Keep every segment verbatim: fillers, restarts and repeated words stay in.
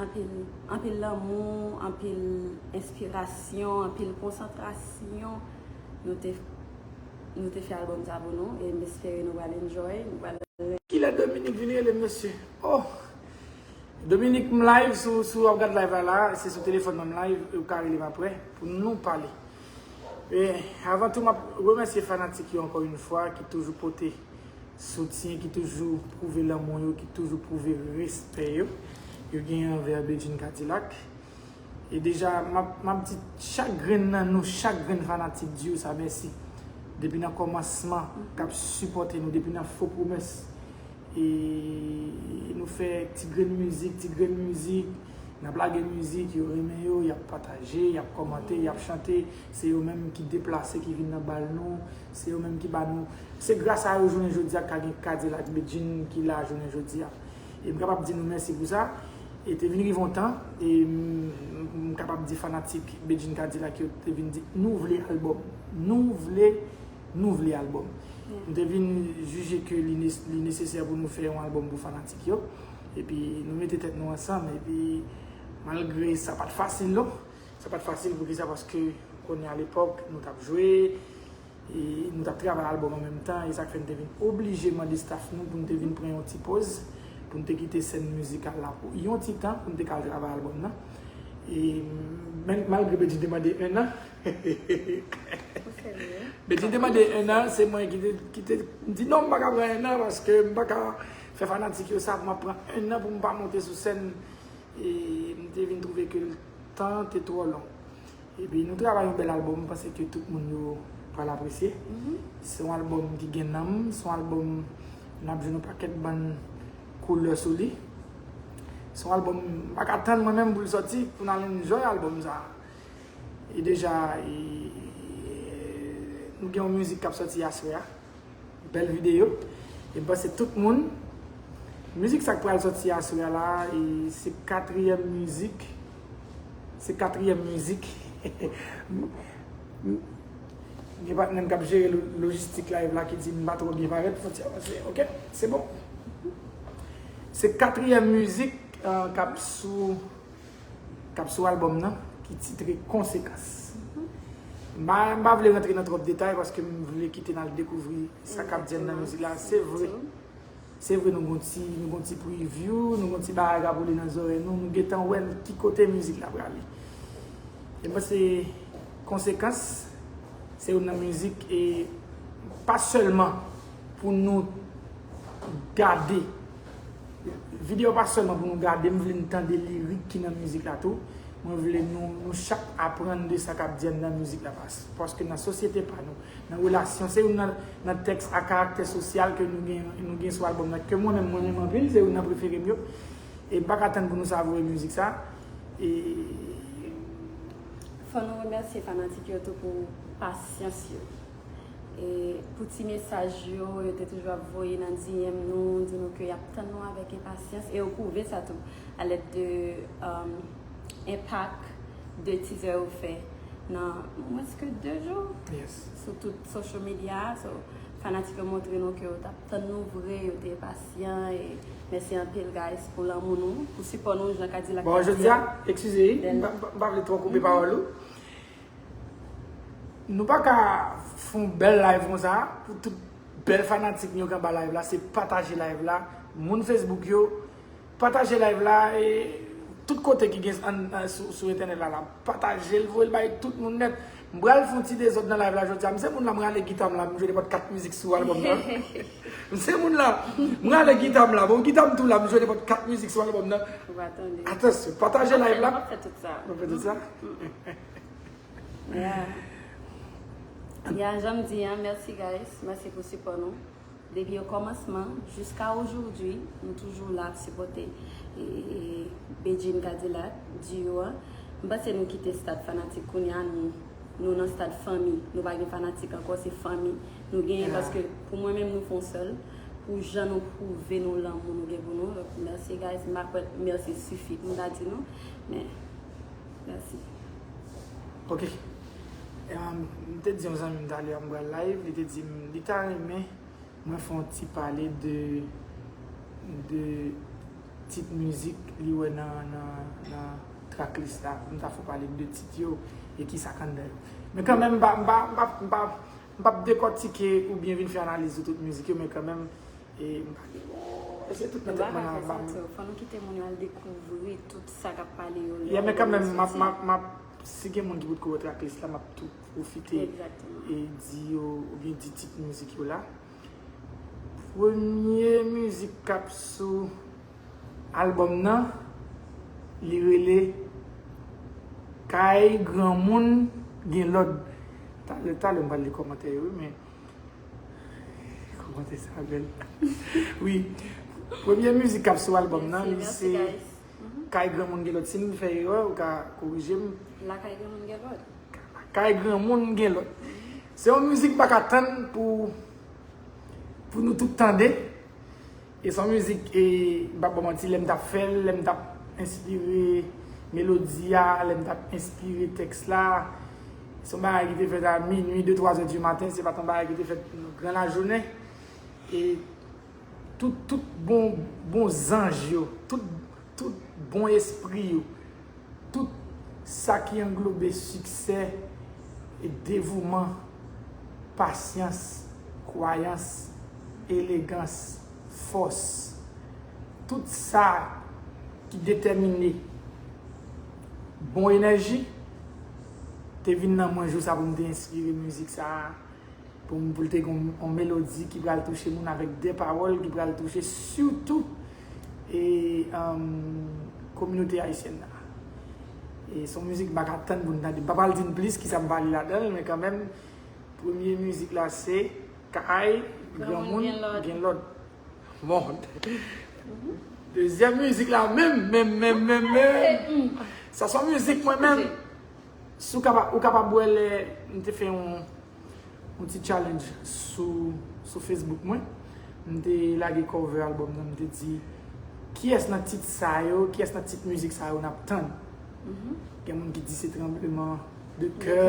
Anpil, anpil lanmou, anpil enspirasyon, anpil konsantrasyon. Nou te, nou te fè albòm sa pou nou e m espere nou pral enjoy, nou pral. Kilè Dominique vin rele m mesye? Oh! Dominique, m live, si w, si w ap gad live la, la, se sou telefòn mwen m live, e w ka rele m apre pou nou pale. E avan tou, m ap remèsye fanatik yo ankò yon fwa ki toujou pote soutyen, ki toujou pwouve lanmou yo, ki toujou pwouve respè yo, yo genyen anvè Bedjine Cadillac. E deja, m ap, m ap di chak grenn nan nou, chak grenn fanatik Duo sa mèsi. Depi nan kòmansman, k ap sipòte nou, depi nan Fo Pwomès. E nou fè ti grenn mizik, ti grenn mizik. N ap lage mizik, yo renmen yo, y ap pataje, y ap kòmante, y ap chante. Se yo menm ki deplase, ki vin nan bal nou. Se yo menm ki ba nou. Se gras a yo jounen jodi a ka gen Cadillac Bedjine ki la jounen jodi a. E m kapab di nou mèsi pou sa. E te vin rive yon tan, e m, m kapab di fanatik Bedjine Cadillac yo te vin di, nou vle albòm. Nou vle, nou vle albòm. Nou te vin jije ke li nes-, li nesesè pou nou fè yon albòm pou fanatik yo. Epi nou mete tèt nou ansanm. Epi malgre sa pa t fasil non. Sa pa t fasil, poukisa? Paske kounye a lepòk, nou t ap jwe, e nou t ap travay albòm an menm tan, e sa k fè n te vin oblije mande staff nou pou n te vin pran yon ti poz, pou n te kite sèn mizikal la pou yon ti tan, pou n te ka al travay albòm nan. E men, malgre Bedjine te mande ennan, Bedjine te mande ennan, se mwen ki te, ki te di non, m pa ka pran ennan, paske m pa ka fè fanatik yo sa, pou m ap pran ennan pou m pa monte sou sèn. E m te vin twouve ke tan te twò long. Epi nou travay yon bèl albòm, m panse ke tout moun yo pral apresye. Se yon albòm ki gen nanm, se yon albòm n ap jwenn yon pakèt bann koulè sou li. Se yon albòm m pa ka tann mwen menm pou l sòti, pou n al enjoy albòm sa. E deja, e, nou gen yon mizik k ap sòti aswè a. Bèl videyo. E m panse tout moun. Mizik sa k pral sòti aswè a la, e se katriyèm mizik. Se katriyèm mizik. Gen patnè m k ap jere lo-, lojistik live la ki di m pa twò byen parèt, fò ti avanse. Ok, se bon. Se katriyèm mizik, euh, k ap sou k ap sou albòm nan, ki titre Konsekans. M pa, m pa vle rantre nan twòp detay paske m vle kite n al dekouvri sa k ap di anndan mizik la. Se vre, se vre nou gon ti, nou gon ti preview, nou gon ti bagay k ap woule nan zòrèy nou, nou gentan wè ki kote mizik la prale. E m panse Konsekans, se youn nan mizik, e pa sèlman pou nou gade. Videyo pa sèlman pou nou gade, m vle n tande lirik ki nan mizik la tou. Mwen vle nou, nou chak aprann de sa k ap di anndan mizik la. Pas-, paske nan sosyete pa nou, nan relasyon, se youn nan, nan tèks a karaktè sosyal ke nou gen, nou gen sou albòm nan, ke mwen menm, mwen renmen anpil, se youn nan prefere m yo. E m pa ka tann pou nou savore mizik sa. E Fò nou remèsye fanatik yo tou pou pasyans yo. E pou ti mesaj yo, yo te toujou ap voye nan D M nou, di nou ke y ap tann nou avèk enpasyans. E yo pwouve sa tou, alèd de, um, enpak de teaser yo fè nan mwens ke de jou. Yes. Sou tout social media. So, fanatik yo montre nou ke yo t ap tann nou vre, yo te pasyan. E mèsi anpil, guys, pou lanmou nou, pou sipò nou, jan Kadilak Bon, t ap di jodi a, a. Eskize, wi, m pa, m pa, m pa vle twò koupe pawòl ou. Nou pa ka fè yon bèl live konsa pou tout bèl fanatik nou yo k anba live la, se pataje live la. Moun Facebook yo, pataje live la, e tout kote ki gen an, an, sou, sou entènèt la, la, pataje l, voye l bay tout moun nèt. M pral fè yon ti dezòd nan live la jodi a. M se moun la, m rale gita m la, m jwe nenpòt kat mizik sou albòm nan. M se moun la, m rale gita m la, bon, gita m tou la, m jwe nenpòt kat mizik sou albòm nan. Ou pa tande. Atansyon, pataje live la. M ap fè tout sa. Ou fè tout sa? Yeah. Yeah, jan m di an, mèsi guys, mèsi pou sipò nou. Depi o kòmansman jiska ojodwi, nou toujou la ap sipòte, e, e, Bedjine Kadilak, Duo an. M panse nou kite stad fanatik kounye a, nou, nou nan stad fanmi. Nou pa gen fanatik ankò, se fanmi nou genyen, paske pou mwen menm nou fè yon sèl, pou jan nou pwouve nou lanmou nou gen pou nou. Donk, mèsi guys, m pa kwè mèsi sifi pou m ta di nou, men mèsi. Ok. Em, m te di yon zanmi m talè a m pral live, li te di m, li ta renmen mwen fè yon ti pale de, de, tit mizik li wè nan, nan, nan tracklist la. M ta fè w pale m de tit yo e kisa k anndan yo. Men kanmenm, m pa, m pa, m pa, m pa, m p ap dekòtike oubyen vin fè analiz sou tout mizik yo, men kanmenm, e, m pa gen bon, se tout nan tèt mwen nan. Fò nou kite moun yo al dekouvri tout sa k ap pale yo. Yeah, men kanmenm, m ap, m ap, m ap, si gen moun ki potko wè tracklist la, m ap tou pwofite e di yo, oubyen di tit mizik yo la. Premye mizik k ap sou albòm nan, li rele Kay Granmoun Gen Lòd. Talè, talè m pral li kòmantè yo, wi, men kòmantè sa bèl. Wi. Premye mizik k ap sou albòm nan, li se Kay Granmoun Gen Lòd. Si m fè erè, ou ka korije m. Lakay granmoun gen lòd. Kay granmoun gen lòd. Se yon mizik m pa ka tann pou, pou nou tout tande. E se yon mizik, e, m p ap ba w manti, lè m t ap fè l, lè m t ap enspire melodi a, lè m t ap enspire tèks la, se yon bagay ki te fèt a minui, de, twa zè di maten, se pa t yon bagay ki te fèt nan gran lajounen. E tout, tout bon, bon zanj yo, tout, tout bon espri yo, tout sa ki anglobe siksè, devouman, pasyans, kwayans, elegans, fòs, tout sa ki detèmine bon enèji, te vin nan mwen jou sa pou m te enspire mizik sa a. Pou m, pou l te gen yon, yon melodi ki pral touche moun avèk de pawòl ki pral touche sitou, e, um, kominote ayisyèn nan. E se yon mizik m pa ka tann pou n tande. M pa pral di n plis kisa m pale ladan l, men kanmenm, premye mizik la se Kay Granmoun Gen Lòd. Bon. Dezyèm mizik la, menm, menm, menm, menm, menm. Sa se yon mizik mwen menm. Si w kapab, ou kapab wè lè m te fè yon, yon ti challenge sou, sou Facebook mwen. M te lage cover albòm nan, m te di, kiyès nan tit sa yo, kiyès nan tit mizik sa yo n ap tann? Gen moun ki di se Tranbleman de kè.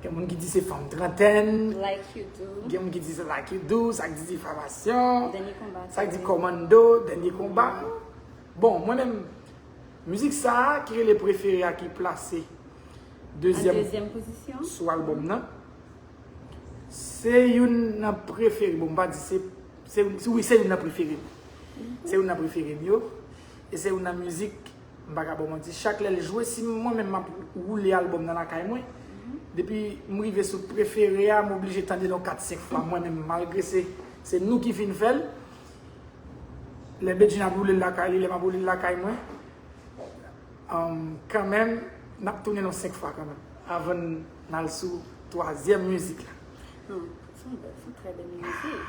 Gen moun ki di se Fanm Trantèn. Gen moun ki di se Like You Do, sa k di difamasyon, sa k di kòmando, dènye konba. Bon, mwen menm, mizik sa a ki rele Prefere a ki plase dezyèm sou albòm nan. Se youn nan prefere, bon, m pa di se, se, wi, se youn nan prefere m. Se youn nan prefere m yo. E se youn nan mizik, m pa ka ba w manti, chak lè l jwe, si mwen menm m ap woule albòm nan lakay mwen, depi m rive sou Prefere a, m oblije tande l yon kat, senk fwa mwen menm, malgre se, se nou ki fin fè l. Lè Bedjine ap woule l lakay li, lè m ap woule l lakay mwen, um, kanmenm, n ap tounen l yon senk fwa kanmenm, avan n al sou twazyèm mizik la. Non, se yon bèl, se yon trè bèl mizik.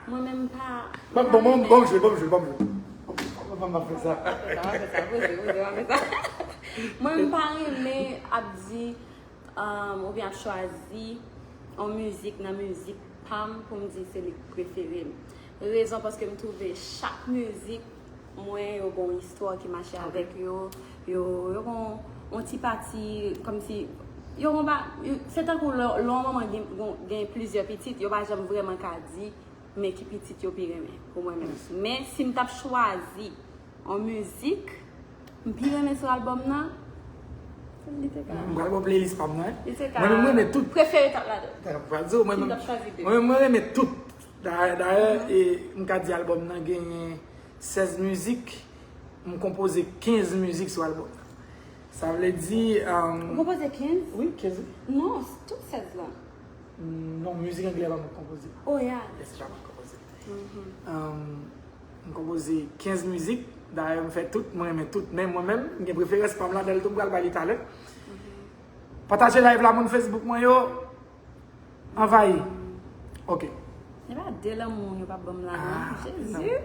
Mwen menm m pa, m pa renmen. Bon, bon, bon, bon, jwe, bon, jwe, bon, jwe. Bon, bon, bon, m ap fè sa. M ap fè sa, m ap fè sa, poze, poze, m ap fè sa. Mwen menm m pa renmen ap di, um, oubyen ap chwazi yon mizik nan mizik pa m pou m di se li k prefere m. Rezon paske m twouve chak mizik mwen yo gen yon istwa ki mache avèk yo, yo, yo gen yon, yon ti pati, kòmsi, yo gen ba, yo, se tankou lè, lè yon manman gen, gen, gen plizyè pitit, yo pa janm vrèman ka di men ki pitit yo pi renmen, pou mwen menm. Men si m t ap chwazi yon mizik m pi renmen sou albòm nan, li te ka. M pral ba w playlist pa m nan, wi. Li te ka. Mwen menm, mwen renmen tout. Prefere t ap ladan. M pral di w, mwen menm, mwen menm, mwen renmen tout. Dayè, dayè, e, m ka di albòm nan genyen sèz mizik, m konpoze kenz mizik sou albòm nan. Sa vle di, um, ou konpoze kenz? Wi, kenz, wi. Non, tout sèz la. Non, mizik anglè pa mwen k konpoze. Oh, yeah. Yes, se pa mwen k konpoze. Um, m konpoze kenz mizik, dayè m fè tout, mwen renmen tout. Men mwen menm, m gen preferans pa m ladan l tou, m pral bay li talè. Pataje live la, moun Facebook mwen yo. Anvayi. Ok. Se pa de lanmou moun yo p ap ban m la, non. Ah, Jezi.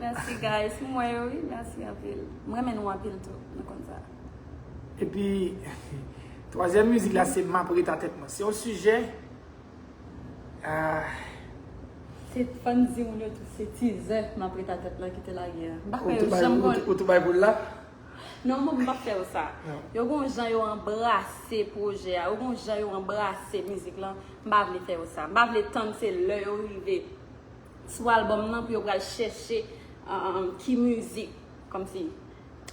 Mèsi, guys. M wè yo, wi. Mèsi anpil. M renmen nou anpil tou. Nou konn sa. Epi, twazyèm mizik la, se M ap ret atè tèt mwen. Se yon sijè, ah. Se fò n di moun yo tou, se tizè M ap ret atè tèt la ki te lage a. M pa kwè yo janm konn. Ou tou bay pou l la? Non, mwen, m p ap fè yo sa. Yo gon jan yo anbrase pwojè a, yo gon jan yo anbrase mizik lan, m pa vle fè yo sa. M pa vle tann se lè yo rive sou albòm nan pou yo pral chèche um, ki mizik, kòmsi,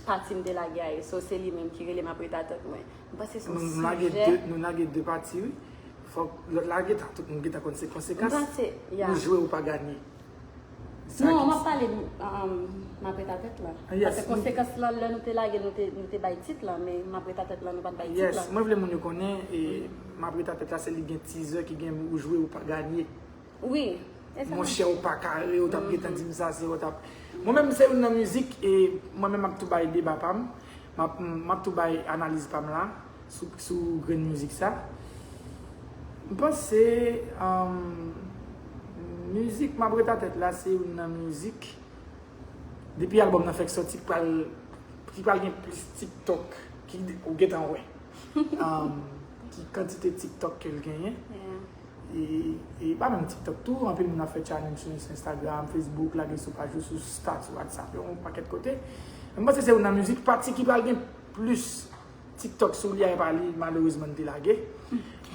pati m te lage a ye. So, se li menm ki rele M ap ret atè mwen. M panse se yon Nou lage sijè. De, nou lage de pati, wi. Fòk lòt la gentan, tout moun gentan konn se M konsekans. Panse, ya. Ou jwe ou pa ganye. Sa Non, ki- m ap pale um, M ap ret atè la. Ah, yes. Paske konsekans la, lè nou te lage, nou te, nou te bay tit la, men M ap ret atè la, nou pa t bay tit Yes, la. Mwen vle moun yo konnen, e M ap ret atè la, se li gen teaser ki gen ou jwe ou pa ganye. Wi, e sa. Monchè, ou pa kare, ou t ap gentan di m sa, se ou t ap. Mwen menm, se youn nan mizik, e mwen menm, m ap tou bay deba pa m, m ap, m ap tou bay analiz pa m la, sou, sou grenn mizik sa. M panse, um, mizik M ap ret atè la, se youn nan mizik, depi albòm nan fèk sòti, ki pral, ki pral gen plis TikTok ki ou gentan wè. Um, ki kantite TikTok ke l genyen. Yeah. E, e pa menm TikTok tou, anpil moun ap fè challenge sou Instagram, Facebook, lage sou paj yo, sou statut WhatsApp yo, yon pakèt kote. Men m panse se youn nan mizik pati ki pral gen plis TikTok sou li a, e pa li malerezman n te lage.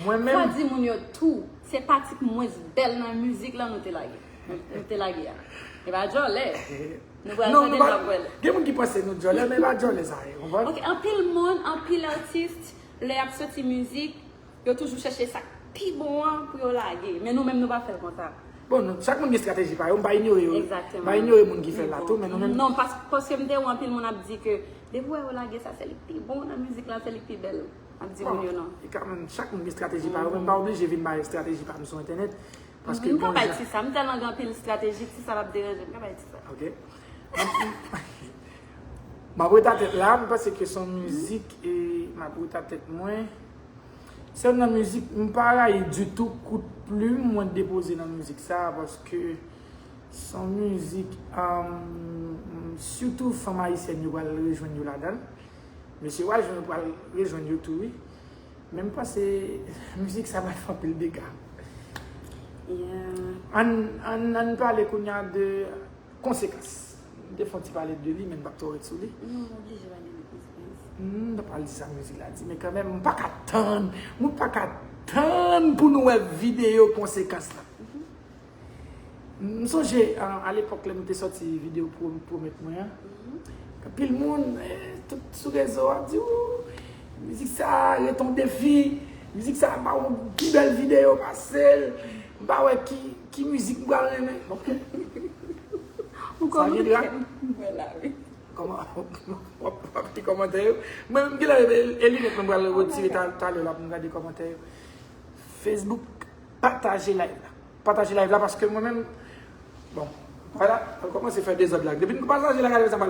Mwen Fò menm, di moun yo tou, se pati k mwens bèl nan mizik la nou te lage. Nou, nou te lage a. E pa djòlè. Nou pral non, tande nou l pa, ap wè l. Gen moun ki panse nou djòlè, men e pa djòlè sa ye, konprann? Ok, anpil moun, anpil atis, lè y ap soti mizik, yo toujou chèche sa k pi bon an pou yo lage. Men nou menm, nou pa fè l konsa. Bon, nou, chak moun gen estrateji pa yo, m pa inyore yo. Exactement. M pa inyore moun ki fè l la tou, men nou menm. Non, pas, paske m te wè anpil moun ap di ke depi w wè yo lage sa, se li k pi bon nan mizik la, se li k pi bèl. M ap di moun yo non. E kanmenm, chak moun gen estrateji pa yo, men m pa oblije vin bay estrateji pa m sou entènèt. Paske M ka bon bay jan- ti sa, m tèlman gen anpil estrateji, ti sa p ap deranje m, m ka bay ti sa. Ok. M ap ret atè la, m panse ke se yon mizik e M ap ret atè mwen. Se youn nan mizik, m pa rayi ditou kout plim mwen depoze nan mizik sa, paske se yon mizik, um, sitou fanm ayisyèn yo pral rejwenn yo ladan l. Mesye Waj yo pral rejwenn yo tou, wi. Men m panse mizik sa pral fè anpil dega. Yeah. Ann, ann, ann pale kounye a de konsekans. M te fè yon ti pale de li, men m p ap twò ret sou li. Non, m oblije pale de konsekans. Hmm, m t ap pral di sa mizik la di, men kanmenm, m pa ka tann, mwen pa ka tann pou nou wè videyo konsekans la. M sonje, a, alepòk, lè nou te sòti videyo pwo-, pwomèt mwen an, anpil moun, eh, tout sou rezo ap di, ou, mizik sa ret yon defi, mizik sa ba ou pi bèl videyo pase l, m pa wè ki, ki mizik m pral renmen. Bon. Ou Sa gen dra? Mwen la, wi. Kòman, w ap, w ap li kòmantè yo? Mwen menm, gen lè e, e linèt mwen pral retire ta-, talè la pou m gade kòmantè yo. Facebook, pataje live la. Pataje live la paske mwen menm, bon, vwala, al kòmanse fè dezòd la. Depi n pataje live la, gade sa m pral